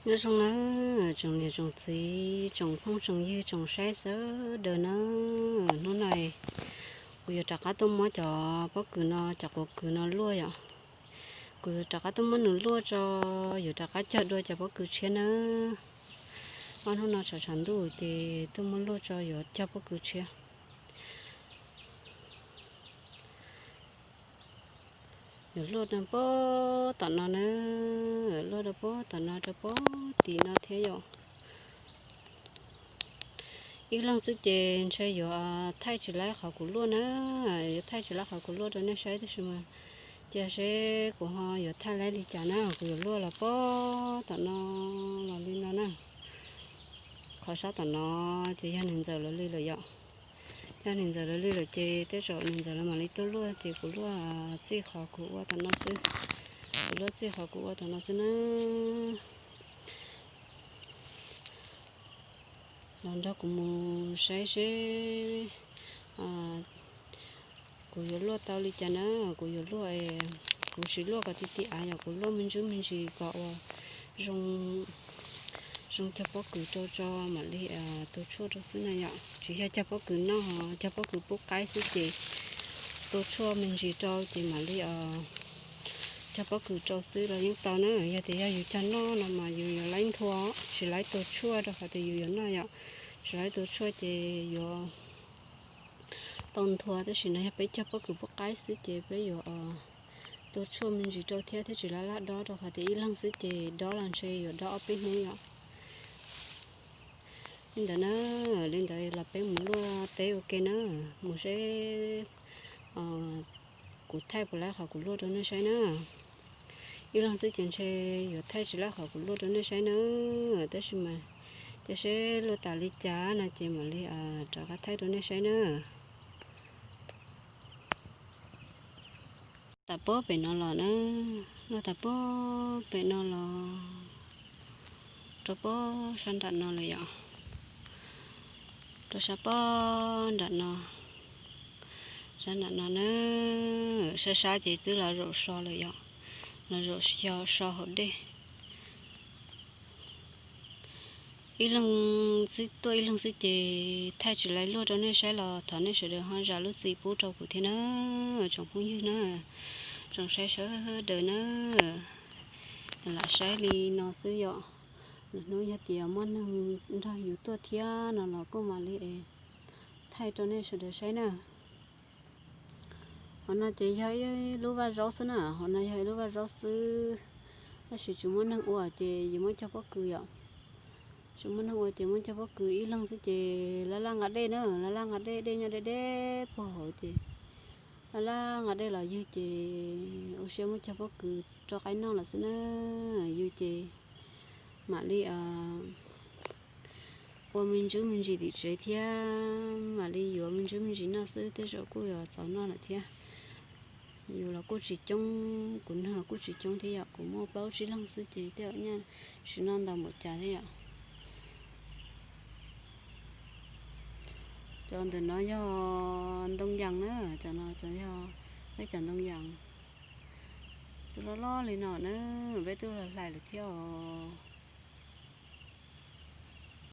Nyob zoo nawb tsoom niam tsoom txiv, tsoom phooj tsoom ywg, tsoom saib sawv daws nawb. Hnub no kuv yuav rov qab tuaj muab cov pob kws no, cov quav kws no luaj yom. Kuv yuav rov qab tuaj muab nws luaj tso, yuav rov qab cog dua cov pob kws tshiab nawb. Ob hnub no tshav tshav ntuj ces tuaj muab luaj tso yuav cog pob kws tshiab. Yuav luaj rau puag tom no na, luaj rau puag tom no rau puag tim no thiab yom. Ib leeg xwb ces ntshe yuav thaij tsis laib qhov kuv luaj na, yuav thaij tsis laib qhov kuv luaj rau nej saib tab sis mas cia seb kuv ho yuav thaij laib li cas na, kuv yuav luaj los puag tom no los li no na. Qhov sab tom no ces yog niam ntxawm lawv li lawm yom. Yog niam ntxawm lawv li lawm ces tej zaum niam ntxawm lawv mam li tuaj luaj ces kuv luaj txij qhov kuv ua tom no xwb. Kuv luaj txij qhov kuv ua tom no xwb na. Los nrog kuv mus saib seb kuv yuav luaj tau li cas na. Kuv yuav luaj, kuv tsis luaj kom ti ti av yom, kuv luaj me ntsis me ntsis kom ua zoo, zoo cog pob kws rau tso mam li tua tshuaj rau xwb na yom. Tsis yog cog pob kws noj, cog pob kws pub qaib xwb ces tua tshuaj me ntsis rau ces mam li cog pob kws rau xwb los yeej tau na. Yog tias yog yus cog noj no mas yus yuav laib nthua, tsis laib tua tshuaj rau qhov tias yus yuav noj yom. Tsis laib tua tshuaj ces yuav tau nthua, tab sis no yog peb cog pob kws pub qaib xwb ces peb yuav tua tshuaj me ntsis rau thiab, thiab tsis laj laj dob rau qhov tias ib leeg xwb ces dob los ntshe yuav dob ob peb hnub yom. Li ntawd na, li ntawd los peb mus luaj teb ua ke na, mus seb kuv thaij puas laib qhov kuv luaj rau nej saib na. Ib leeg xwb ces ntshe yuav thaij tsis laib qhov kuv luaj rau nej saib na, tab sis mas cia seb luaj tas li cas no ces mam li rov qab thaij rau nej saib na. Tas puag pem no los na, luaj tas puag pem no los rau puag sab nram no lawm yom. Rau sab puag nram no, sab nram no na, sab sab ces twb los zaum so lawm yom, los zaum so hauv dej. Ib leeg xwb tuaj ib leeg xwb ces thaij tsis laib luaj rau nej saib los thov nej sawv daws ho zam lub txim pub rau kuv thiab na, tsoom phooj ywg na, tsoom saib sawv daws na. Lam saib li no xwb yom. Lwm hnub yog tias muaj neeg nrog yus tuaj thiab no los kuj mam li thaij rau nej sawv daws saib na. Qhov no ces yog ib lub vaj zaub xwb na, qhov no yog ib lub vaj zaub xwb, tab sis tsis muaj neeg ua ces yus muab cog pob kws yom. Tsis muaj neeg ua ces muab cog pob kws ib leeg xwb ces laj laj nqa dej na, laj laj nqa dej, dej nyob deb deb puag hauv ces laj laj nqa dej los ywg ces ua siab muab cog pob kws rau qaib noj lawm xwb na. Yus ces mam li ua me ntsis me ntsis tim tsev thiab, mam li yuav me ntsis me ntsis noj xwb, tej zaum kuj yuav txaus noj lawm thiab. Yus los kuj tsis coob, kuv neeg los kuj tsis coob thiab yom, kuv muaj plaub tsib leeg xwb ces tej zaum nyaj tsis noj ntau npaum cas thiab yom. Cov ntawm no yog ntoo yas na, cov no yog peb cov ntoo yas. Twb loj loj li no na, peb twb los hlais lawm thiab os.